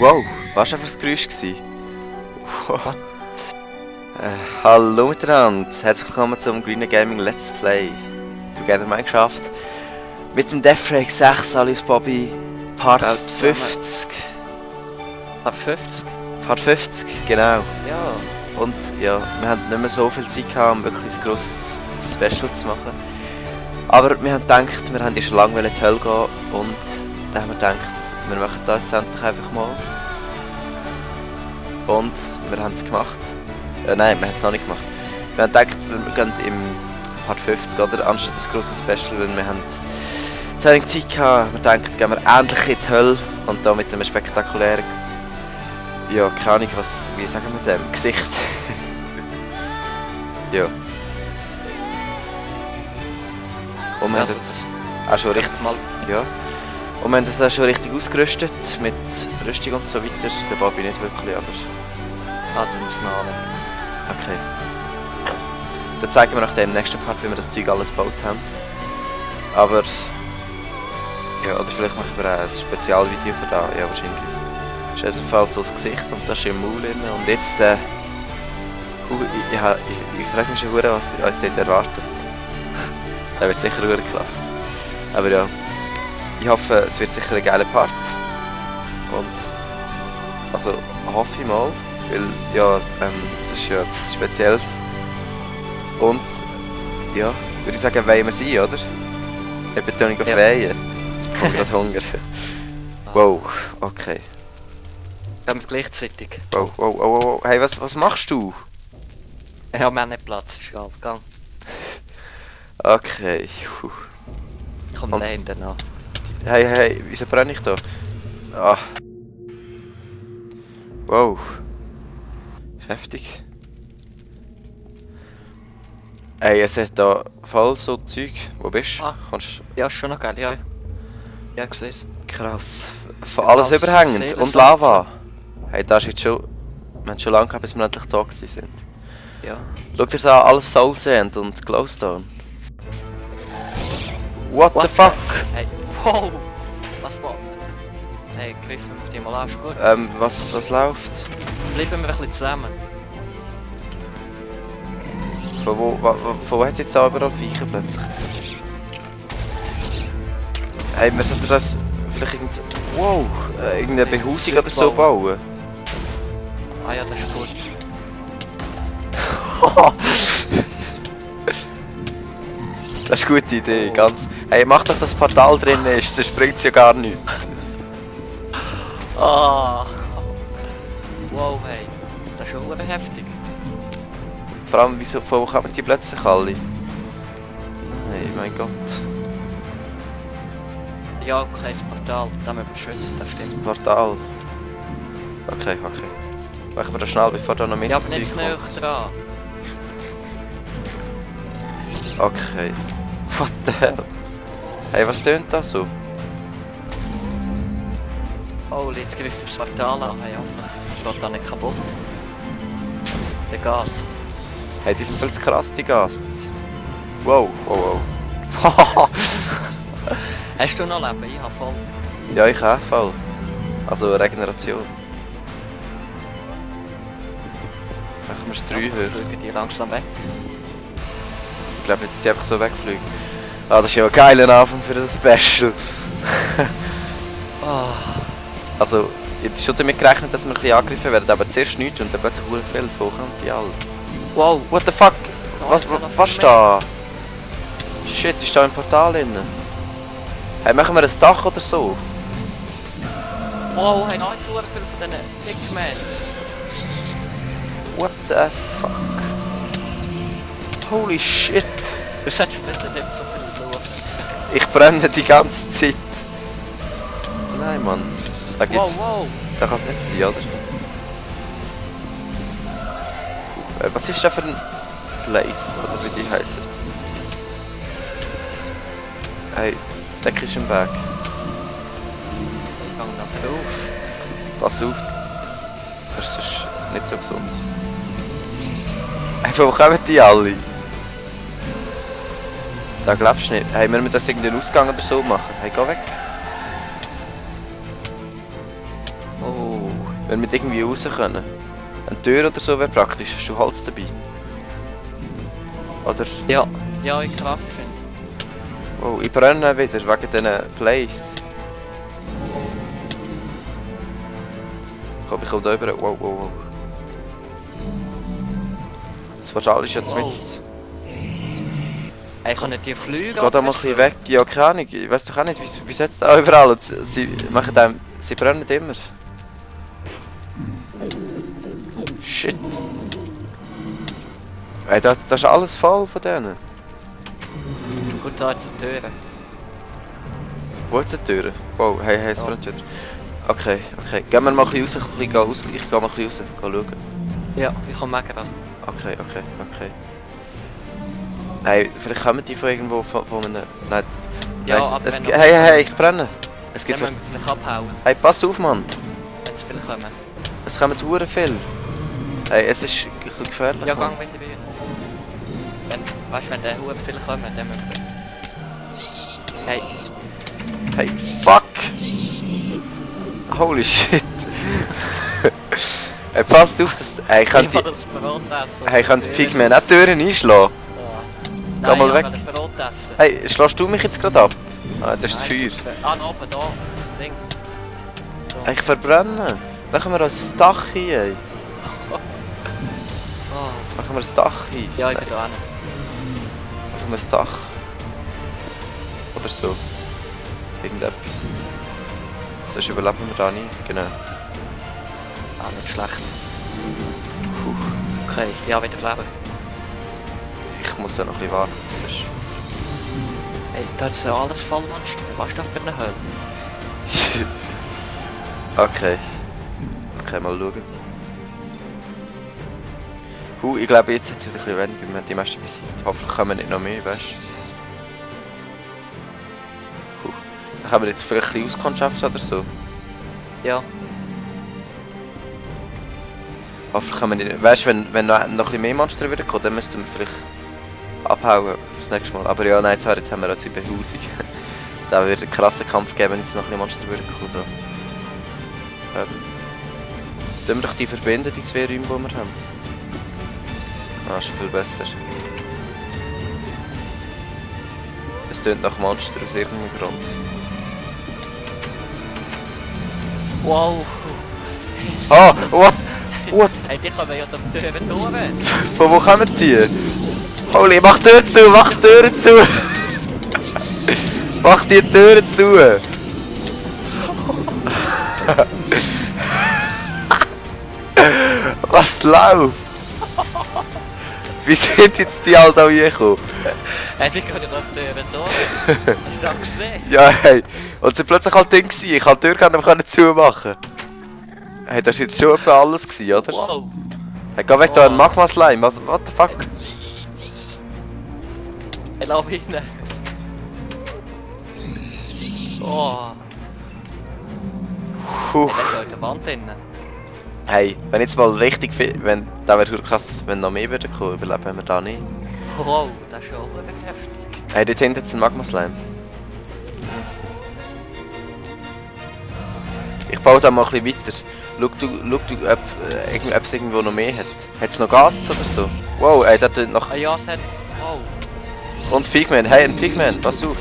Wow, was war das Geräusch? Wow. Hallo miteinander, herzlich willkommen zum Green Gaming Let's Play Together Minecraft mit dem Deathbreak 6 Alice Bobby Part 50. Part 50? Part 50, genau. Ja. Und ja, wir haben nicht mehr so viel Zeit gehabt, um wirklich ein grosses Special zu machen. Aber wir haben gedacht, wir haben schon lange in die Hölle gehen und dann haben wir gedacht, wir machen das jetzt endlich einfach mal. Und wir haben es gemacht. Nein, wir haben es noch nicht gemacht. Wir haben gedacht, wir gehen im Part 50 oder anstatt das grosse Special, weil wir haben zu wenig Zeit gehabt. Wir denken, gehen wir endlich in die Hölle und da mit einem spektakulären, ja, keine Ahnung, was, wie sagen wir dem, Gesicht. Ja. Und wir haben das auch schon richtig mal, ja. Und wir haben das auch schon richtig ausgerüstet mit Rüstung und so weiter. Der Bobby nicht wirklich, aber... Ah, du musst noch anlegen. Okay. Dann zeigen wir nach dem nächsten Part, wie wir das Zeug alles gebaut haben. Aber... Ja, oder vielleicht machen wir auch ein Spezialvideo für da. Ja, wahrscheinlich. Das ist jedenfalls so das Gesicht und das ist im Maul drin. Und jetzt ich frage mich schon, was uns dort erwartet. Das wird sicher eine klasse. Aber ja, ich hoffe, es wird sicher ein geiler Part. Und... Also, hoffe ich mal. Weil, ja, es ist ja etwas Spezielles. Und, ja, würde ich sagen, wollen wir sein, oder? Eine Betonung auf Weihen. Jetzt bekomme ich gerade Hunger. Wow, okay. Gehen wir gleichzeitig. Wow. Hey, was machst du? Ja, wir haben nicht Platz, ist egal. Gang. Okay. Komm da hinten an. Hey, wieso brenne ich da? Ah. Wow. Heftig. Ey, es hat da voll so Zeug. Wo bist du? Ah. Ja, ist schon noch geil, ja. Ja, ich seh's. Krass. Von alles überhängend. Und Lava. Hey, da ist jetzt schon... Wir haben schon lange gehabt, bis wir endlich da gewesen sind. Ja. Schau dir das an, alles Soul Sand und Glowstone. What the fuck? Hey, wow! Was war? Hey, griffen wir die mal an, ist gut. Was läuft? Bleiben wir ein bisschen zusammen. Von wo hat es jetzt da überall Viecher plötzlich? Hey, wir sollten das vielleicht irgendeine Behausung oder so bauen. Ah ja, das ist gut. Das ist eine gute Idee, ganz. Hey, mach doch, dass das Portal drin ist, sonst bringt es ja gar nichts. Ah! Wow, hey. Das ist schon heftig. Vor allem, von wo kommen die plötzlich alle? Hey, mein Gott. Ja, okay, das Portal, das müssen wir schützen, das stimmt. Das Portal. Okay. Machen wir das schnell, bevor da noch mehr Zeug kommt. Ja, Zeug aber nicht kommt. zu dran. Okay. What the hell? Hey, was tönt da so? Oh, jetzt greift das Portal an, hey, hoffentlich geht da nicht kaputt. Der Gast. Hey, die sind viel zu krass, die Gasts. Wow. Hast du noch Leben? Ich habe voll. Ja, ich auch voll. Also Regeneration. Machen wir es 3 höher. Fliegen die langsam weg. Ich glaube nicht, dass sie einfach so wegfliegen. Ah, das ist ja ein geiler Anfang für das Special. Oh. Also, ich hätte schon damit gerechnet, dass wir ein bisschen angegriffen werden, aber zuerst nichts und dann plötzlich viel. Wo kommen die alle? Wow. What the fuck? Oh, Was ist da? Shit, ist da ein Portal drin? Hey, machen wir ein Dach oder so? Wow, hey, noch jetzt viel von diesen Pigments. What the fuck? Holy shit! Du solltest bitte nicht so viel los. Ich brenne die ganze Zeit. Nein, Mann. Da gibt's... Wow. Da kann es nicht sein, oder? Was ist da für ein Place, oder wie die heißen? Hey, Deck ist im Weg. Ich gang nachher auf. Pass auf. Das ist nicht so gesund. Hey, wo kommen die alle? Da glaubst du nicht. Hey, wir müssen das irgendeinen Ausgang oder so machen. Hey, geh weg. Oh. Wenn wir irgendwie raus können. Eine Tür oder so wäre praktisch. Hast du Holz dabei? Oder? Ja, ja, ich Kraft finde. Oh, ich brenne wieder wegen diesen Plays. Ich komme da rüber. Wow, wow, wow. Das Portal ist jetzt mit. Ich kann nicht die Flüge. Geh da mal ein bisschen weg. Ja, keine Ahnung. Ich weiß doch auch nicht, wie setzt da überall. Und sie machen dem. Sie brennen immer. Shit. Ey, das ist alles voll von denen. Gut, da ist die Tür. Wo ist die Tür? Wow, hey, es brennt wieder. Okay, okay. Gehen wir mal ein bisschen raus. Ich gehe mal ein bisschen raus. Geh schauen. Ja, ich komme weg. Okay, okay, okay. Hey, vielleicht kommen die von irgendwo von einem... Nein. Ja, Nein, aber wenn hey, hey, ich brenne. Es gibt... Dann müssen wir vielleicht abhauen, Hey, pass auf, Mann. wenn es viele kommen. Es kommen hure viel. Hey, es ist ein bisschen gefährlich. Ja, Mann. gang wieder wieder. Weißt du, wenn der Hub viele kommen, dann müssen wir... Hey, Hey, fuck! Holy shit! Hey, passt auf, dass... Hey, ich könnte... das Brot essen. Hey, könnte Pigman auch die Türen einschlagen? Ja. Geh mal weg. Ich will das Brot essen. Hey, schlägst du mich jetzt gerade ab? Ah, das ist das Feuer. Ah, da oben, da. Das Ding. Hey, ich verbrenne. Machen wir uns ein Dach hin, ey. Oh. Machen wir ein Dach hin. Ja, ich Nein, bin da hin. machen wir ein Dach. Oder so. Irgendetwas. Sonst überleben wir da nicht. Genau. Ah, nicht schlecht. Okay, ja, wieder leben. Ich muss da noch ein bisschen warten. Sonst... Hey, da ist ja alles voll Monster. Was ist das für eine Hölle? Okay. Okay, mal schauen. Ich glaube, jetzt hat es wieder ein bisschen weniger. Wir haben die meisten besiegt. Hoffentlich kommen nicht noch mehr, weißt du? Dann können wir jetzt vielleicht ein bisschen auskundschaften oder so. Ja. Hoffentlich können wir nicht... Weißt du, wenn noch ein bisschen mehr Monster wieder kommen, dann müssten wir vielleicht abhauen fürs nächste Mal. Aber ja, nein, jetzt haben wir auch die Behausung. Da wird einen krassen Kampf geben, wenn jetzt noch ein bisschen Monster wieder kommen. Tun wir doch die verbinden, die zwei Räume, die wir haben. Ah, ist viel besser. Es tönt nach Monster aus irgendeinem Grund. Wow. Ah, what? What? Hey, die kommen ja die Tür durch. Von wo kommen die? Holy, mach die Tür zu, mach die Tür zu! Mach die Tür zu! Was läuft? Wie sind jetzt die alle hier gekommen? Hey, die können doch die Tür durch. Hast du das gesehen? Ja, hey. Und sie plötzlich halt Ding gewesen. Ich konnte die Tür gar nicht mehr zumachen. Hey, das war jetzt schon etwa alles gewesen, oder? Wow. Hey, geh weg da, ein Magma-Slime. What the fuck? Hey, lauf rein. Oh. Puh. Hey, der ist in der Wand drin. Hey, wenn jetzt mal richtig viel... Wenn, da wäre krass, wenn noch mehr würden kommen, überleben wir da nicht. Wow, das ist schon heftig. Hey, dort hinten ist ein Magma-Slime. Ich baue da mal ein bisschen weiter. Schau du ob es irgendwo noch mehr hat. Hat es noch Gas oder so? Wow, ey, da tut noch... Ah ja, es hat... Wow. Und Pigman, hey, ein Pigman, pass auf.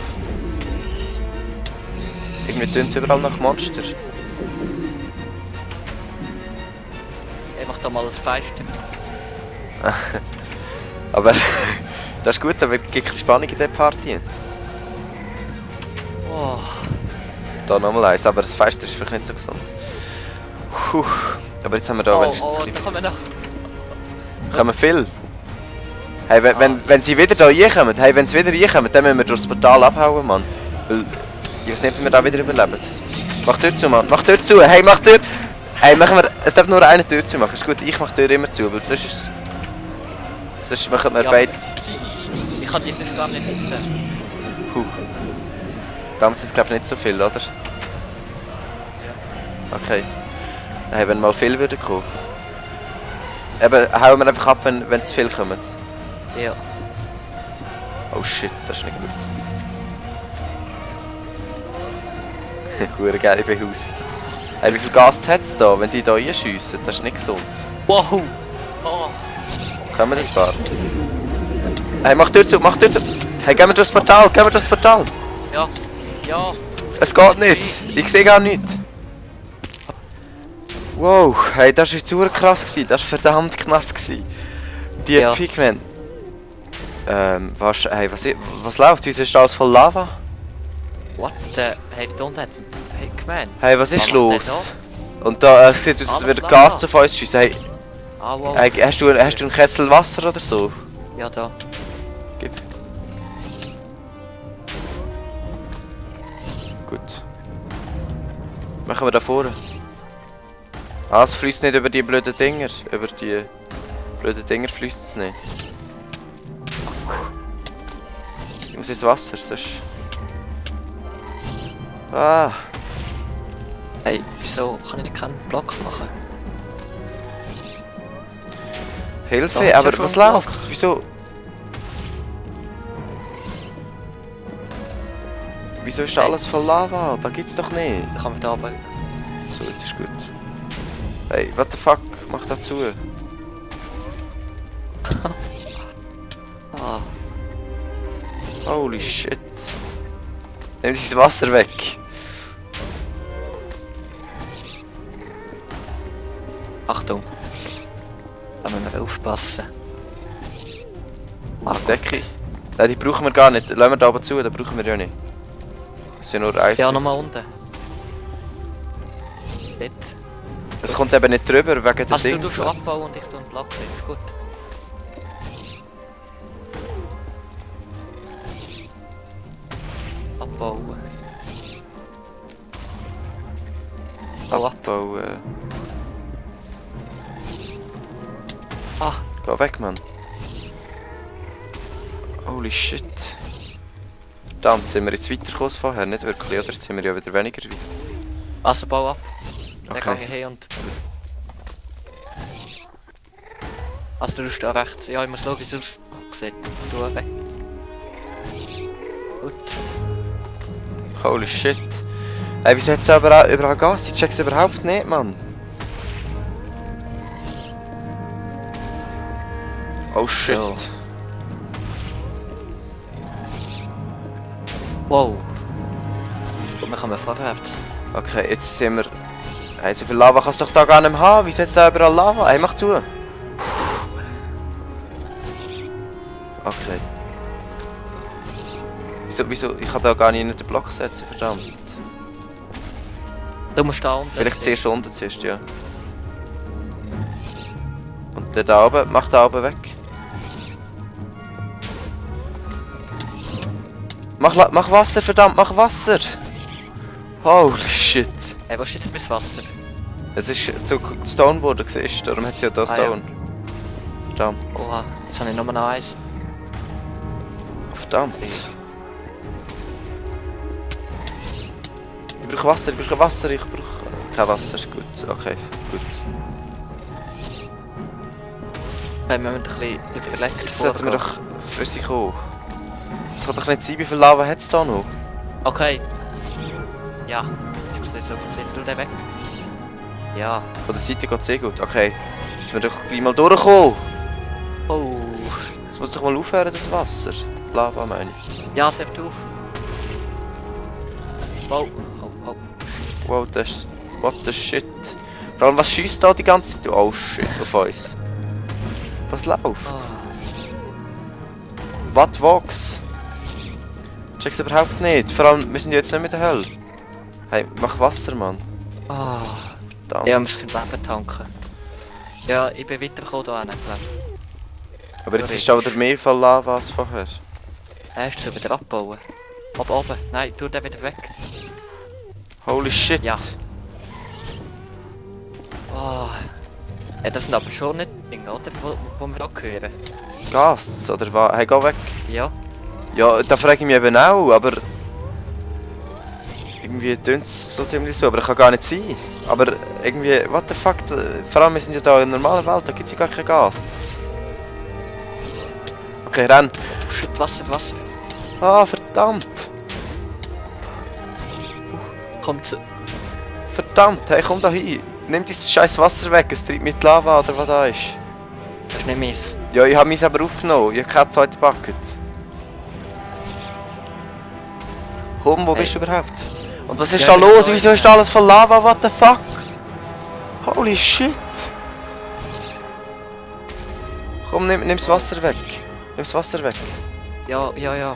Irgendwie tun sie überall nach Monster. Ich mach da mal ein Fleisch. Aber das ist gut, da gibt es Spannung in dieser Party. Oh. Da nochmal eins, aber das Fest ist vielleicht nicht so gesund. Puh. Aber jetzt haben wir da wenigstens ein da bisschen... kommen noch. Kommen viel. Hey, wenn sie wieder da reinkommen, hey, wenn sie wieder reinkommen, dann müssen wir durch das Portal abhauen, Mann. Weil ich weiß nicht, ob wir da wieder überleben. Mach die Tür zu, Mann. Mach die Tür zu. Hey, mach die Tür. Hey, machen wir... Es darf nur eine Tür zu machen. Ist gut, ich mach die Tür immer zu, weil sonst ist... Sonst machen wir Ja, beide... Ich kann die sonst gar nicht hinten. Puh. Damals sind es glaube ich nicht so viel, oder? Ja. Okay. Hey, wenn mal viel würde kommen. Eben, hauen wir einfach ab, wenn zu viel kommen. Ja. Oh shit, das ist nicht gut. Hure geile Behausung. Hey, wie viel Gas hat es da, wenn die da reinschiessen? Das ist nicht gesund. Wow! Oh! Können wir das Bart? Hey, mach Tür zu, mach Tür zu! Hey, gehen wir durchs Portal, gehen wir durchs Portal! Ja! Ja! Es geht nicht! Ich sehe gar nichts! Wow, hey, das war jetzt super krass gewesen. Das war verdammt knapp gewesen. Die Ja. Pigment. Was läuft? Wieso ist alles voll Lava? What? Hey, da unten hat's ein Pigman. Hey, was ist Was los? macht Und da sieht aus, als Alles würde Gas Lava. zu uns schiessen. Hey, Ah, wow. hey, hast du einen Kessel Wasser oder so? Ja, da. Gib. Gut. Machen wir da vorne. Ah, es fließt nicht über die blöden Dinger. Über die blöden Dinger fließt es nicht. Ich muss ins Wasser, sonst... Ah, Hey, wieso kann ich keinen Block machen? Da Hilfe, hat's ja aber schon was einen läuft? Wieso? Wieso ist da Hey. alles voll Lava? Da gibt's doch nicht. Da kann man da aber. So, jetzt ist gut. Hey, what the fuck? Mach da zu. Ah, Holy shit. Nimm dieses Wasser weg. Achtung. Da müssen wir aufpassen. Ah, Decke. Nein, die brauchen wir gar nicht. Lassen wir da oben zu, da brauchen wir ja nicht. Das sind nur Eis. ja, nochmal unten. Dort. Es kommt eben nicht drüber wegen der Also Ding. du schon abbauen und ich tue einen Block weg. Ist gut. Abbauen. Bau ab. Abbauen. Ah, Geh weg, Mann. Holy shit. Verdammt, sind wir jetzt weitergekommen als vorher? Nicht wirklich, oder? Jetzt sind wir ja wieder weniger weit. also bau ab. Dann Okay. gehe ich hin und... Also du stehst da rechts. Ja, ich muss schauen, wie es aussieht. Du weg. Gut. Holy shit. Ey, wieso hat es überall Gas? Ich check's überhaupt nicht, Mann. Oh shit. So. Wow. Und wir kommen vorwärts. Okay, jetzt sind wir... Hey, so viel Lava kannst du doch da gar nicht mehr haben. Wieso hat es da überall Lava? Hey, mach zu. Okay. Wieso? Ich kann da gar nicht in den Block setzen, verdammt. Du musst da unten. Vielleicht zuerst unten zuerst, ja. Und dann da oben, mach da oben weg. Mach Wasser, verdammt, mach Wasser! Holy shit. Hey, wo ist jetzt bis Wasser? Es ist zu Stone geworden, siehst du? Darum hat es ja da Ah, ja. Stone. Verdammt. Oha, jetzt habe ich nur noch eins. Verdammt. Ich brauche Wasser, ich brauche kein Wasser. Gut, okay, gut. Hey, wir müssen ein bisschen überlegt Jetzt sollten wir doch für sich kommen. Es kann doch nicht sein, wie viel Lava hat es da noch? Okay. Ja. Ich sehe so, jetzt du den weg. Ja. Von der Seite geht es sehr gut. Okay, jetzt müssen wir doch gleich mal durchkommen. Oh. Es muss doch mal aufhören, das Wasser. Lava meine ich. Ja, es hebt auf. Oh. Oh, oh. Wow, das ist... What the shit. Vor allem, was schießt da die ganze Zeit? Oh shit, auf uns. Was läuft? Ah. What Vox? Check's überhaupt nicht. Vor allem, wir sind ja jetzt nicht mit der Hölle. Hey, mach Wasser, Mann. Ah. Verdammt. Ja, wir müssen Leben tanken. Ja, ich bin weitergekommen da hinten, glaube ich. Aber jetzt ist da wieder mehr voll Lava als vorher. Erst wieder abbauen. Oben. Nein, tu den wieder weg. Holy shit. Ja. Ah. Ja, das sind aber schon nicht Dinge, oder? Wo wir auch hören. Gas, oder was? Hey, geh weg. Ja. Ja, da frage ich mich eben auch, aber... Irgendwie tönt es so ziemlich so, aber das kann gar nicht sein. Aber irgendwie, what the fuck, vor allem wir sind ja da in der normalen Welt, da gibt es ja gar kein Gas. Okay, renn. Oh, shit, Wasser. Ah, verdammt. Kommt zu. Verdammt, hey, komm da hin. Nimm dieses scheiß Wasser weg, es treibt mit Lava oder was da ist. Das ist nicht meins. Ja, ich habe mich aber aufgenommen. Ich habe keine zweite Bucket. Komm, wo Hey. bist du überhaupt? Und was ist Ja, da ich bin los? da Wieso ist da alles voll Lava? What the fuck? Holy shit. Komm, nimm das Wasser weg. Nimm das Wasser weg. Ja. Oh.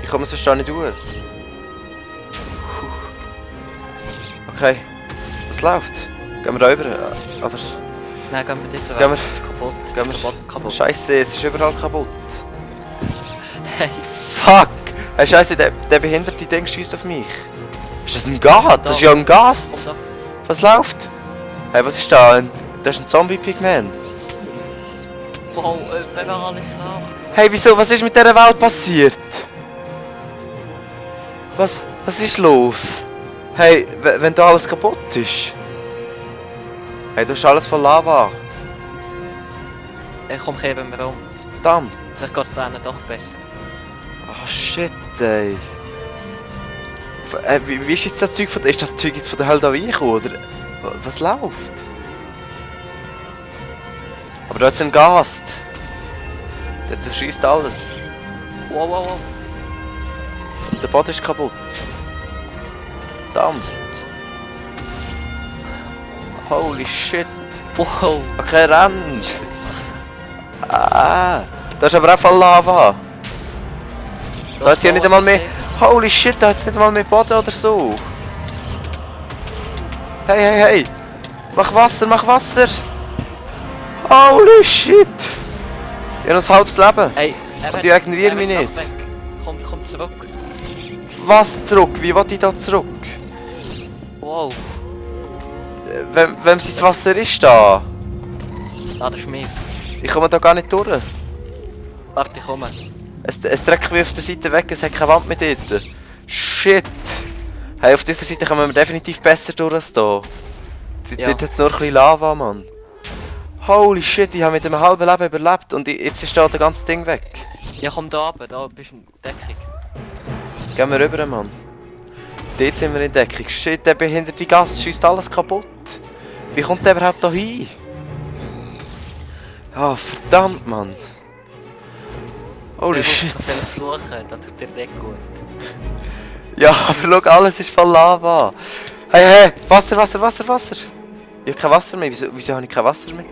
Ich komme sonst da nicht durch. Okay. Was läuft? Gehen wir da rüber? Oder? Nein, gehen wir diese Weg. Gehen wir- Das ist kaputt. gehen wir- Kaputt. Scheiße, es ist überall kaputt. Hey, Fuck! Hey, Scheiße, der behinderte Ding schießt auf mich. Ist das ein Gas? Das ist ja ein Gas! komm da. Was läuft? Hey, was ist da? Das ist ein Zombie-Pigman. Wow, wenn wir alle nach. Hey, wieso? Was ist mit dieser Welt passiert? Was ist los? Hey, wenn da alles kaputt ist. Hey, da ist alles voll Lava. Ich komm, heben wir um. Verdammt. Vielleicht geht es denen doch besser. Oh shit, ey. Wie ist jetzt das Zeug von... Ist das Zeug jetzt von der Hölle da reingekommen, oder? Was läuft? Aber da hat es einen Gast. Der zerschießt alles. Wow. Und der Boden ist kaputt. Verdammt. Holy shit. Wow. Okay, rennt. Ah, da ist aber auch voll Lava. Da hat es ja nicht einmal mehr... Holy shit, da hat es nicht einmal mehr Boden oder so. Hey. Mach Wasser. Holy shit. Ich habe noch ein halbes Leben. Hey, Und die ignorieren mich nicht. Komm zurück. Was zurück? Wie will ich da zurück? Wow. Wem sein Wasser ist da? Ah, das ist mies. Ich komme da gar nicht durch. Warte, ich komme. Es trägt mich auf der Seite weg, es hat keine Wand mehr dort. Shit! Hey, auf dieser Seite kommen wir definitiv besser durch als hier. Ja. Dort hat es nur ein bisschen Lava, Mann. Holy shit, ich habe mit einem halben Leben überlebt und jetzt ist da das ganze Ding weg. Ja, komm da runter, da bist du in Deckung. Gehen wir rüber, Mann. Dort sind wir in Deckung. Shit, der behinderte Gast schießt alles kaputt. Wie kommt der überhaupt da hin? Ah, verdammt, Mann. Holy shit. Ich will fluchen, das tut dir nicht gut. Ja, aber schau, alles ist voll Lava. Hey, Wasser. Ich habe kein Wasser mehr. Wieso habe ich kein Wasser mehr?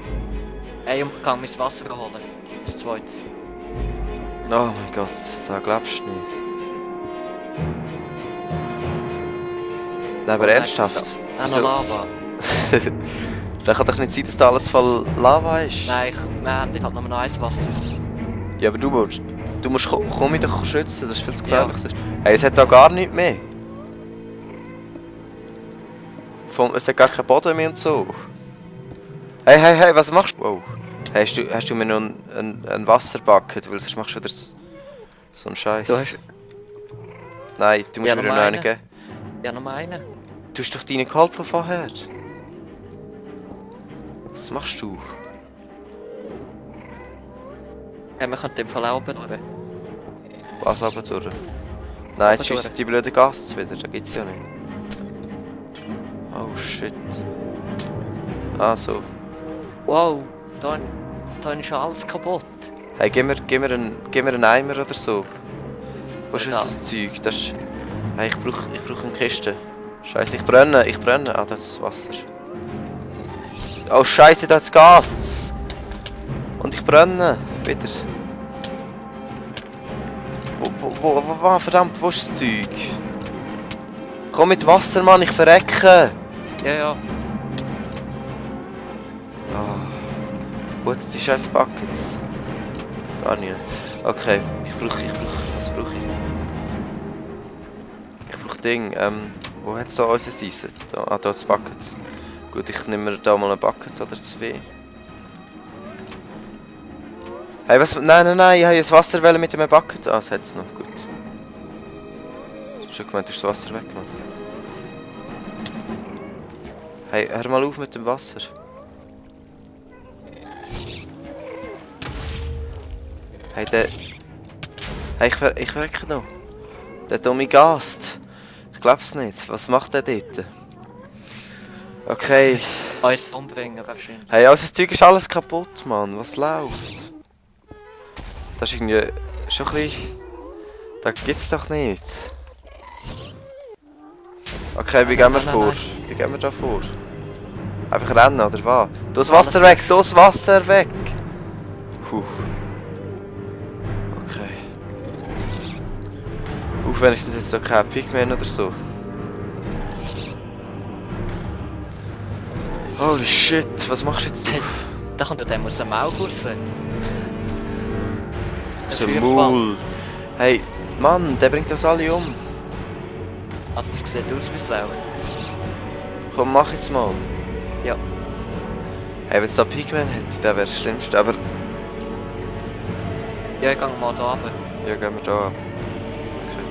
Hey, ich kann mein Wasser holen. Das zweite. Oh mein Gott, da glaubst du nicht. Nein, aber ernsthaft. Noch Wieso? Lava. Da kann doch nicht sein, dass da alles voll Lava ist. Nein, ich hab nur noch eins Wasser. Ja, aber du musst komm mich doch schützen, das ist viel zu gefährlich. Ja. Hey, es hat da gar nichts mehr. Es hat gar keinen Boden mehr und so. Hey, was machst du? Wow. Hey, hast du mir noch ein Wasserbucket, weil sonst machst du wieder so einen Scheiß. Nein, du musst mir noch einen geben. Ja, noch einen. Du hast doch deine geholt von vorher. Was machst du? Ja, wir können den Fall auch durch. Was aber durch? Nein, jetzt schiessen die blöden Gasts wieder, da gibt's ja nicht. Oh shit. Ah so. Wow, da ist schon alles kaputt. Hey, gib mir einen Eimer oder so. Was ist das Zeug? Das ist... Hey, ich brauch eine Kiste. Scheiße, ich brenne. Ah, da ist das Wasser. Oh Scheiße, da ist Gas. Und ich brenne. Wieder. Verdammt, wo ist das Zeug? Komm mit Wasser, Mann, ich verrecke. Ja. Ah. Wo jetzt die scheiß Buckets? Gar nicht. Okay, was brauche ich? Ich brauche Ding, wo hat so unser Eisen? Da das Buckets. Gut, ich nehme mir da mal ein Bucket oder zwei. Hey, was? Nein, ich habe das Wasser mit dem Bucket. Ah, das hat es noch, gut. Ich habe schon gemeint, du hast das Wasser weggemacht. Hey, hör mal auf mit dem Wasser. Hey, ich verrecke noch. Der dumme Gast. Ich glaub's nicht. Was macht der dort? Okay. Uns umbringen wahrscheinlich. Hey, also das Zeug ist alles kaputt, Mann. Was läuft? Das ist irgendwie schon ein bisschen... Das gibt's doch nicht. Okay, wie gehen wir vor? Wie gehen wir da vor? Einfach rennen, oder was? Das Wasser weg! Das Wasser weg! Puh. Okay. Wenigstens jetzt so kein Pigman oder so. Holy shit, was machst du jetzt? Da kommt ja dem aus dem Maul raus. Aus dem Maul. Hey, Mann, der bringt uns alle um. Also es sieht aus wie Sau. Komm, mach jetzt mal. Ja. Hey, wenn es da Pigman hätte, der wäre das Schlimmste, aber... Ja, ich gehe mal da runter. Ja, gehen wir da ab. Okay.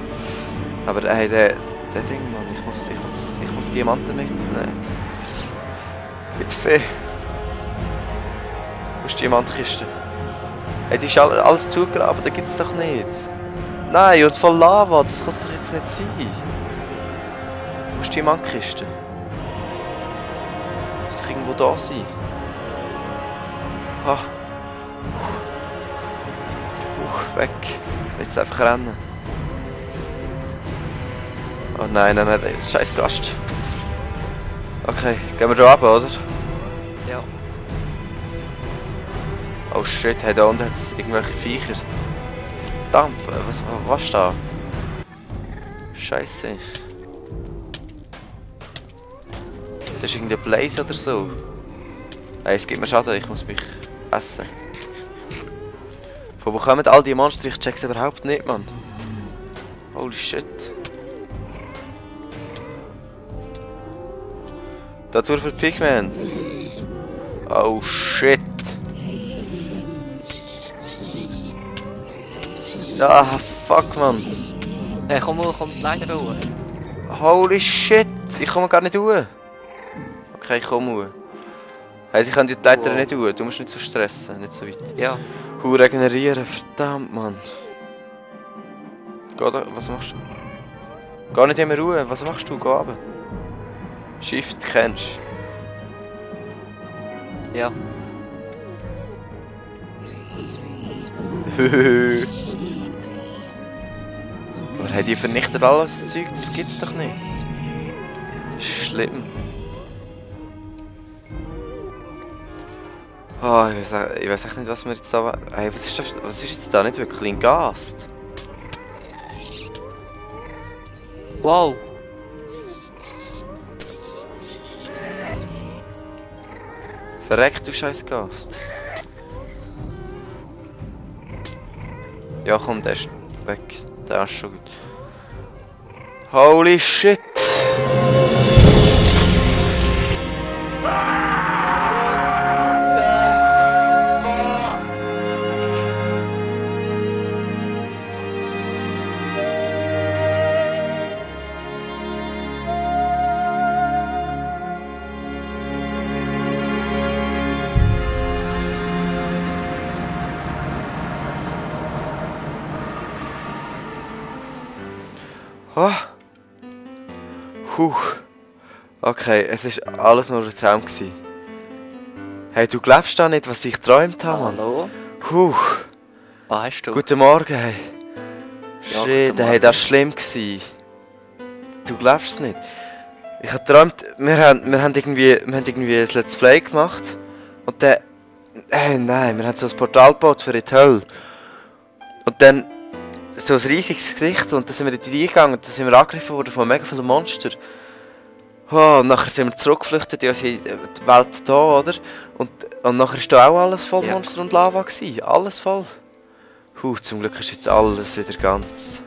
Aber hey, der Ding, Mann, ich muss Diamanten mitnehmen. Hilfe! Wo ist die Diamantkiste? Hey, die ist alles zugegraben, da gibt's doch nicht. Nein, und voll Lava, das kann es doch jetzt nicht sein. Wo ist die Diamantkiste? Muss doch irgendwo da sein. Ah. Weg. Jetzt einfach rennen. Oh nein, nein, nein, scheiß Gast. Okay, gehen wir da runter, oder? Ja. Oh shit, hey, da unten hat es irgendwelche Viecher. Verdammt, was ist da? Scheiße. Das ist irgendein Blaze oder so. Hey, es gibt mir Schaden, ich muss mich essen. Von wo kommen all die Monster? Ich check's überhaupt nicht, Mann. Holy shit. Da zur für Pigman. Oh shit. Ah, fuck, Mann. Hey, komm leider hoch. Holy shit, ich komme gar nicht hoch. Okay, ich komme hoch. Hey, sie können die Leiter nicht hoch, du musst nicht so stressen, nicht so weit. Ja. Regenerieren, verdammt, Mann. Geh da, was machst du? Geh nicht immer Ruhe, was machst du? Geh runter. Shift kennst du? Ja. Aber hey, die vernichtet alles das Zeug, das gibt's doch nicht. Das ist schlimm. Oh, ich weiß echt nicht, was wir jetzt da... Hey, was ist jetzt da? Nicht wirklich ein Gast? Wow! Verreck, du scheiß Gast. Ja komm, der ist weg. Der ist schon gut. Holy shit! Oh. Okay, es war alles nur ein Traum gewesen. Hey, du glaubst da nicht, was ich geträumt habe, Mann? Hallo? Was hast du? Guten Morgen, hey. Ja, Shit, hey, das war schlimm gewesen. Du glaubst es nicht. Ich habe geträumt, wir haben irgendwie ein Let's Play gemacht. Und dann... nein, wir haben so ein Portal gebaut für die Hölle. Und dann... so ein riesiges Gesicht und dann sind wir in die gegangen und dann sind wir angegriffen worden von mega vielen Monstern. Oh, und nachher sind wir zurückgeflüchtet in unsere Welt hier, oder? Und nachher war da auch alles voll Monster und Lava gewesen. Alles voll. Zum Glück ist jetzt alles wieder ganz.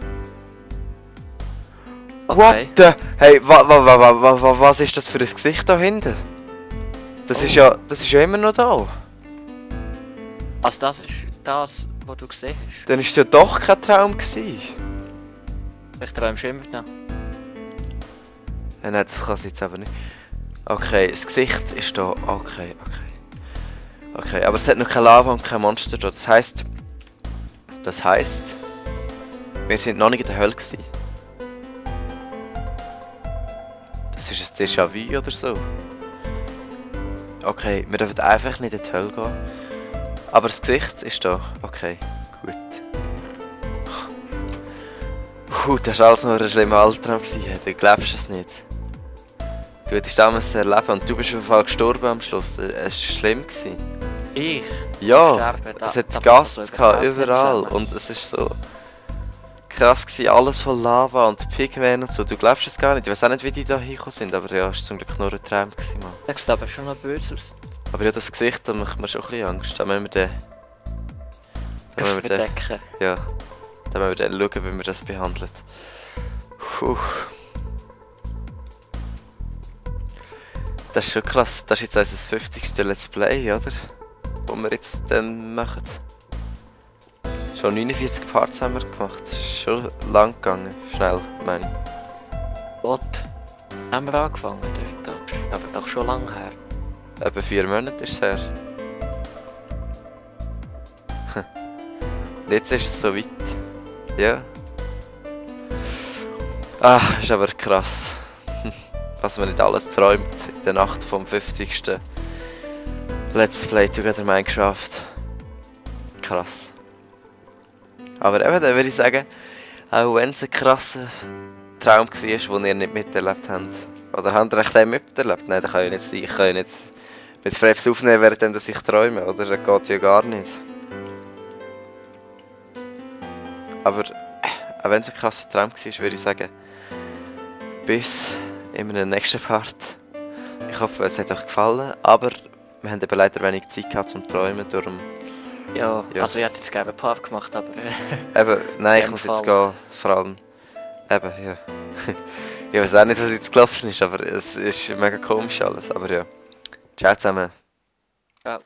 Okay. What the... Hey, was ist das für ein Gesicht da hinten? Das ist ja immer noch da. Also das ist das, was du gesehen hast? Dann war es ja doch kein Traum gewesen. Ich träume schon immer noch. Ja, nein, das kann es jetzt aber nicht. Okay, das Gesicht ist da. Okay. Okay, aber es hat noch keine Lava und kein Monster da. Das heisst, wir sind noch nicht in der Hölle gewesen. Déjà-vu oder so. Okay, wir dürfen einfach nicht in die Hölle gehen. Aber das Gesicht ist da. Okay, gut. Das war alles nur ein schlimmer Albtraum. Du glaubst es nicht. Du hättest damals erleben und du bist auf jeden Fall gestorben am Schluss. Es war schlimm. Ich? Ja, Sterben, es hat Gas gehabt, überall. Und es ist so krass gewesen, alles voll Lava und Pigment und so. Du glaubst es gar nicht. Ich weiß auch nicht, wie die da hingekommen sind, aber ja, es war zum Glück nur ein Traum gewesen, Mann. Das sieht aber schon noch böse aus. Aber ja, das Gesicht, da macht mir schon ein bisschen Angst. Da müssen wir den... Da müssen wir den... Bedecken. Ja. Da müssen wir dann schauen, wie wir das behandelt. Puh. Das ist schon krass. Das ist jetzt unser 50. Let's Play, oder? Was wir jetzt dann machen. Schon 49 Parts haben wir gemacht. Das ist schon lang gegangen. Schnell, meine ich. Gott. Haben wir angefangen dort? Aber doch schon lange her. Etwa 4 Monate ist es her. Jetzt ist es so weit. Ja. Ah, ist aber krass. Was man nicht alles träumt in der Nacht vom 50. Let's Play Together Minecraft. Krass. Aber eben, dann würde ich sagen, auch wenn es ein krasser Traum war, den ihr nicht miterlebt habt. Oder habt ihr den miterlebt? Nein, das kann ja nicht sein. Ich kann ja nicht mit Freps aufnehmen, während ich träume. Oder? Das geht ja gar nicht. Aber auch wenn es ein krasser Traum war, würde ich sagen, bis in einem nächsten Part. Ich hoffe, es hat euch gefallen, aber wir haben eben leider wenig Zeit gehabt zum Träumen, darum... Ja, also ich hätte jetzt gerne einen Part gemacht, aber... Eben, nein, ich muss jetzt gehen, vor allem... Eben, ja. Ich weiß auch nicht, was jetzt gelaufen ist, aber es ist mega komisch alles, aber ja. Ciao zusammen. Ja.